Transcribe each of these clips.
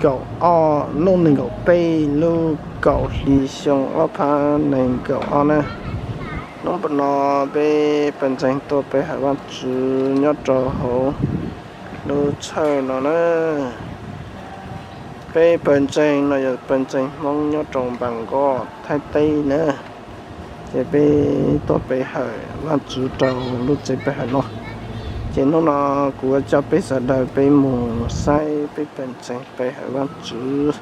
kaum ob, lub nees nkaum peb lub kaum hli xyoo ob phav nees nkaum ob na. Hnub no peb pawg ntseeg tuaj pe hawm Vajtswv nyob rau hauv lub chaw no na. Peb pawg ntseeg no yog pawg ntseeg Hmoob nyob rau Npas Nkoj Thaib teb na. Ces peb tuaj pe hawm Vajtswv rau lub tsev pe hawm no. Ces hnub no kuv coj peb sawv daws peb mus saib peb pawg ntseeg pe hawm Vajtswv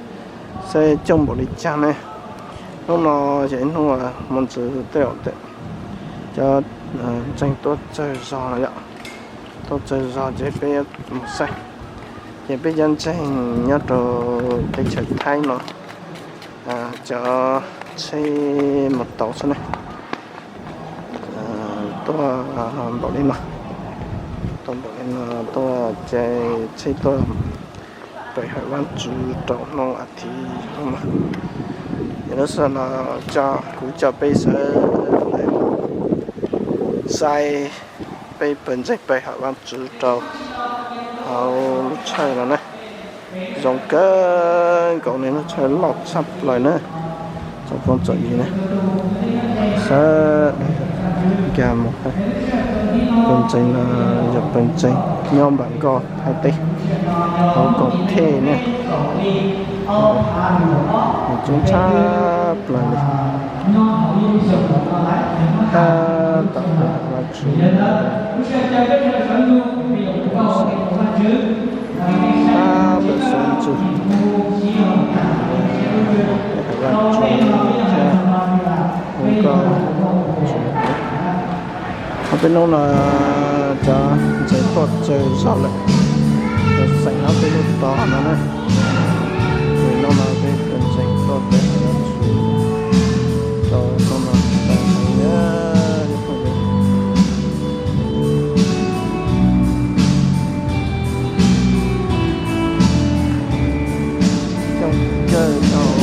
saib coob npaum li cas ne. Hnub no ces hnub mus ntxiv tej zaum cov ntseeg tuaj tsawg zog no yom. Tuaj tsawg zog ces peb mus saib. Ces peb cov ntseeg nyob rau teb chaws Thaib no, cov tsheb mus tau xwb ne. Tuaj npaum li no, tuaj npaum li no, tuaj caij tsheb tuaj pe hawm Vajtswv rau hnub as thiv no. Ces lub sij hawm no kuv coj peb sawv daws saib peb pawg ntseeg pe hawm Vajtswv rau hauv lub chaw no na. Zoo kawg nkaus li, lub chaw loj tshaj plaws na. Tsoom phooj tsoom ywg na, sawv daws nkag mus. Pawg ntseeg no yog pawg ntseeg nyob Npas Nkoj Thaib teb, hauv Koom Thej ne. Coob tshaj plaws li. Tab tom Vajtswv tab tom xeeb ntxwv, Vajtswv thiab hu nkauj. Ob peb hnub no cov ntseeg tuaj tsawg zog lawm, cov xeem ob peb lub tog no na. Ces hnub no peb cov ntseeg tuaj peb hawm Vajtswv rau hnub no tag heev na. Coob kawg nkaus.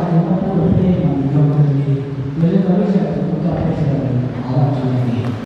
Tus koj pub luag pheej